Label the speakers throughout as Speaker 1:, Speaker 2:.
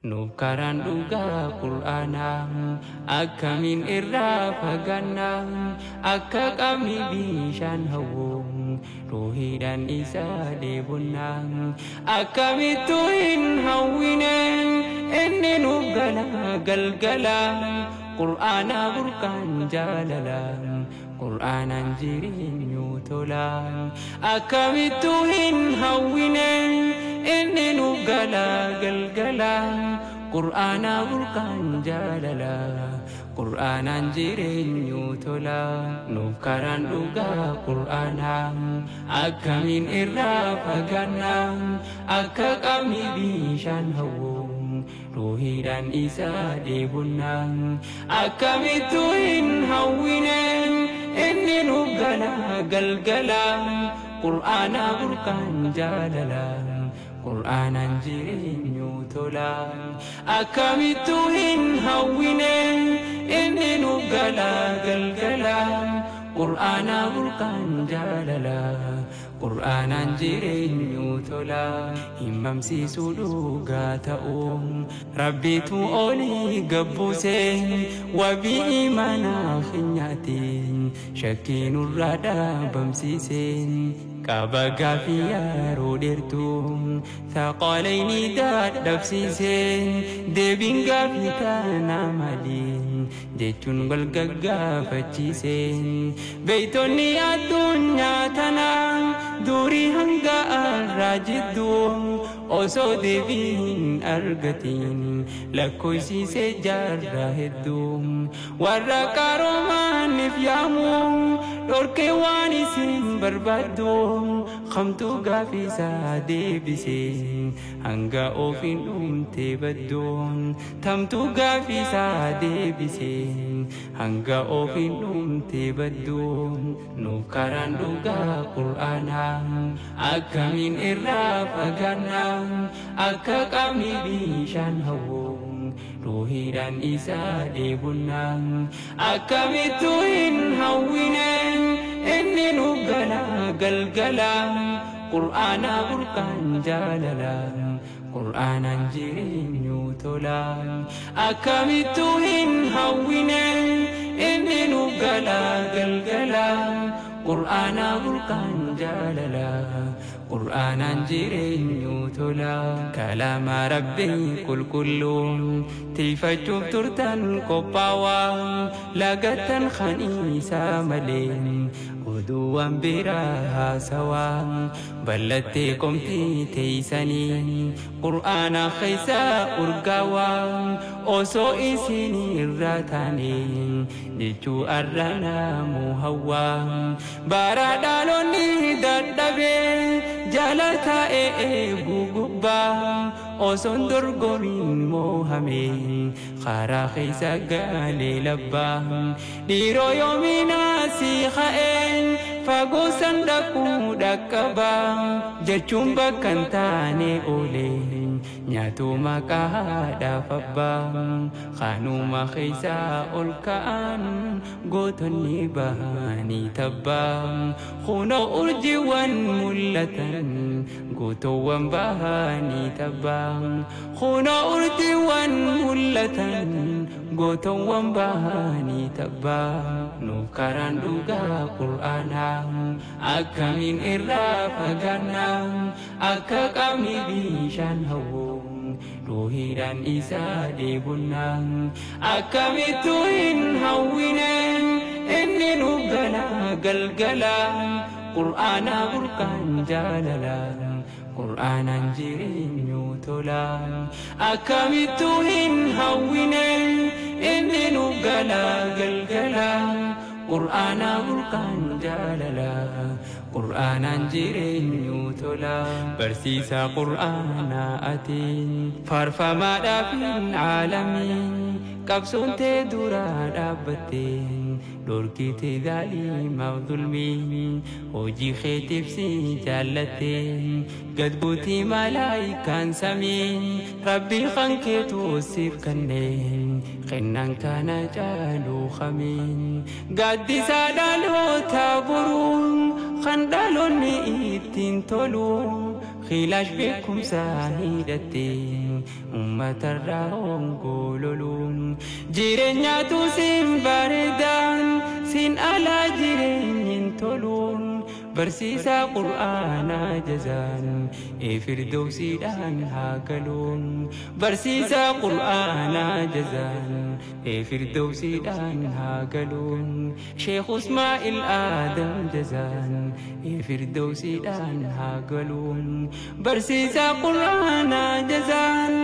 Speaker 1: Nuuf karaan dhugaa Qur'aanaa, akkamiin irraa fagaannaa? Akka qaamni bishaan hawwu, ruuhiidhaan isa dheebonnaa. Akkamittuu hin hawwine? Inni nuuf gala galgala. Qur'aanaa burqaan jaalala, Qur'aanaan jireenyu tola. Akkamittuu hin hawwine? Inni nuuf gala galgala. Qur'aanaa burqaan jaalala, Qur'aanaan jireenyu tola. Nuuf karaan dhugaa Qur'aanaa, akkamiin irraa fagaannaa? Akka qaamni bishaan hawwu, ruuhiidhaan isa dheebonnaa. Akkamittuu hin hawwine? Inni nuuf gala galgala. Qur'aanaa burqaan jaalala, Qur'aanaan jireenyu tola. Akkamittuu hin hawwine? Inni nuuf gala galgala. Qur'aanaa burqaan jaalala, Qur'aanaan jireenyu tola. Himamsiisuu dhugaa ta'uu Rabbiitu olii gabbuuse, wabii imaanaa keenyaati shakkii nurraa dhaabamsiise. Qaba gaafii yeroo dheertuu thaqaalayni dadhabsiise. Deebiin gaafii kanaa maali jechuun wal gaggaafachiise. Beeytonni addunyaa tanaa durii hanga har'aa jidduu osoo deebii hin argatiin lakkoofsiise jaarraa hedduu. Warra qaroomaaniif yaamu dhorkee waan isin barbaaddu, kamtuu gaafiisaa deebise hanga ofiin dhumte baddu? Tamtuu gaafiisaa deebise hanga ofiin dhumte baddu? Nuuf karaan dhugaa Qur'aanaa, akkamiin irraa fagaannaa? Akka qaamni bishaan hawwu, ruuhiidhaan isa dheebonnaa. Akkamittuu hin hawwine? Inni nuuf gala galgala. Qur'aanaa burqaan jaalala, Qur'aanaan jireenyu tola. Akkamittuu hin hawwine? Inni nuuf gala galgala. Qur'aanaa burqaan jaalala, Qur'aanaan jireenyu tola. Kalaama Rabbii qulqulluun tiifachuuf turtan qophaawaa, lagattan kan isaa malee oduuwwan biraa haasawaa. Ballattee qomtii teeysanii Qur'aana keessa urgaawaa, osoo isin irraa taane jechuu arranaamu hawwaa. Bara dhaloonni dadhabee jala taa'ee eeguu gubbaa, osoon dorgomiin moohame karaa keessa galee labbaa. Dhiiroo yoominaa si ka'een fagoo san dhaquu dhaqqabaa jechuun bakka hin taane oole, nyaatu maqaa haadhaaf abbaa. Kanuma keessa ol ka'an gootonni bahanii tabbaa. Kunoo urjiiwwan mul'atan, gootowwan bahanii tabbaa. Kunoo urjiiwwan mul'atan, gootowwan bahanii tabbaa. Nuuf karaan dhugaa Qur'aanaa, akkamiin irraa fagaannaa? Akka qaamni bishaan hawwu, ruuhiidhaan isa dheebonnaa. Akkamittuu hin hawwine? Inni nuuf gala galgala. Qur'aanaa burqaan jaalala, Qur'aanaan jireenyu tola. Akkamittuu hin hawwine? Inni nuuf gala galgala. Qur'aanaa burqaan jaalala, Qur'aanaan jireenyu tola. Barsiisaa Qur'aanaa ati faarfamaadhaaf hin caalamiin, qabsoon tee dura dhaabbatte dhorkite zaalimaaf zulmii. Hojii keetiif si jaallatte gad buutii malaayikaan samii. Rabbii kan keetu siif kenne, kennaan kana caalu kamiin? Gaaddisaa dhaloota boruun kan dhaloonni ittiin tolu, khilaash beekumsa hidhatte Uummatarraa hongololuun jireenyaatu siin bareedaan siin alaa jireenyi hin toluun barsiisaa qur'aanaa jazaan firdawsiidhaan haa galuun barsiisaa qur'aanaa jazaan firdawsiidhaan haa galuun Sheekh Usmaa'il Aadam jazaan firdawsiidhaan haa galuun barsiisaa qur'aanaa jazaan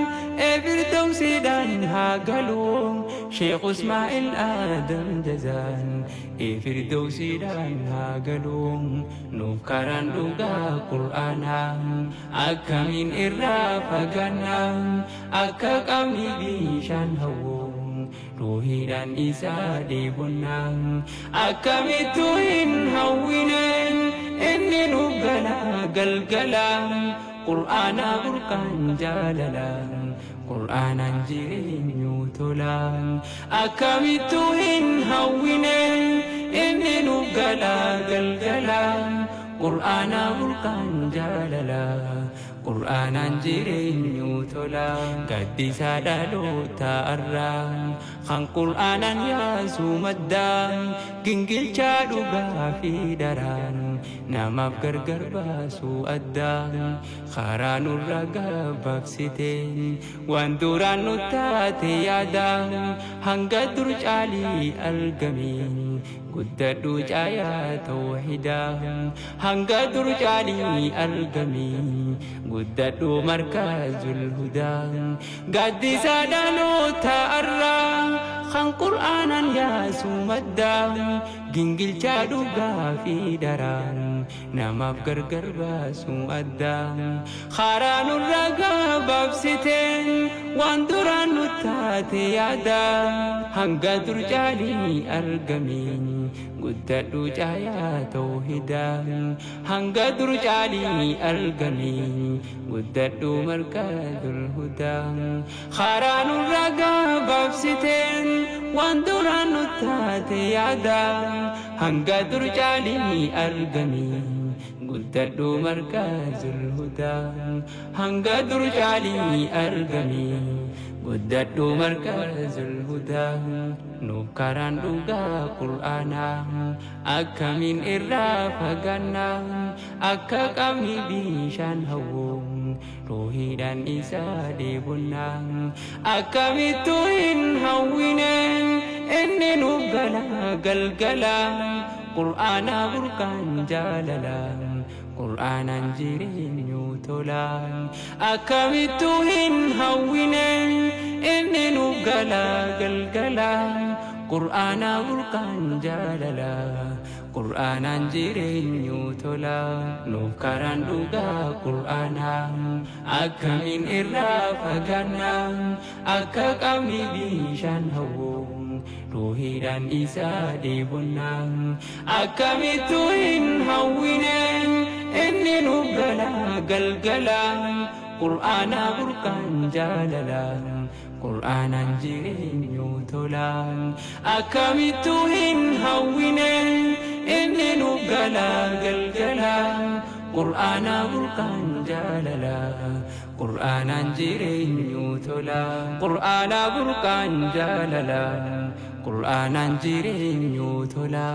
Speaker 1: firdawsiidhaan haa galuun Sheekh Usmaa'il Aadam jazaan firdawsiidhaan haa galuun nuuf karaan dhugaa qur'aanaa akkamiin irraa fagaannaa akka qaamni bishaan hawwu ruuhiidhaan isaa dheebonnaa akkamittuu hin hawwine inni nuuf gala galgala qur'aanaa burqaan jaalala qur'aanaan jireenyu tola akkamittuu hin hawwine inni nuuf gala galgala qur'aanaa burqaan jaalala qur'aanaan jireenyu tola gaddisaa dhaloota arraa kan qur'aanaan yaasuu maddaa gingilchaa dhugaa fi daraan namaaf gargar baasuu addaa karaa nurra gabaabsite waan duraan nu taate yaada hanga dur caalii argame guddadhu caayaa tawhidaa hanga dur caalii argame guddadhu markazul hudaa gaddisaa dhaloota arraa kan qur'aanaan yaasuu maddaa gingilchaa dhugaa fi daraan namaaf gargar baasuu addaa karaa nurra gabaabsite waan duraan nu taate yaada hanga dur caalii argame guddadhu caayaa tawhidaa hanga dur caalii argame guddadhu markazul hudaa karaa nurra gabaabsite waan duraan nu taate yaada hanga dur caalii argame guddadhu markazul hudaa hanga dur caalii argame guddadhu markazul hudaa nuuf karaan dhugaa qur'aanaa akkamiin irraa fagaannaa akka qaamni bishaan hawwu ruuhiidhaan isaa dheebonnaa akkamittuu hin hawwine inni nuuf gala galgala qur'aanaa burqaan jaalala qur'aanaan jireenyu tola akkamittuu hin hawwine inni nuuf gala galgala qur'aanaa burqaan jaalala qur'aanaan jireenyu tola nuuf karaan dhugaa qur'aanaa akkamiin irraa fagaannaa akka qaamni bishaan hawwu ruuhiidhaan isaa dheebonnaa akkamittuu hin hawwine inni nuuf gala galgala qur'aanaa burqaan jaalala qur'aanaan jireenyu tola akkamittuu hin hawwine inni nuuf gala galgala qur'aanaa burqaan jaalala qur'aanaan jireenyu tola qur'aanaa burqaan jaalala qur'aanaan jireenyu tola.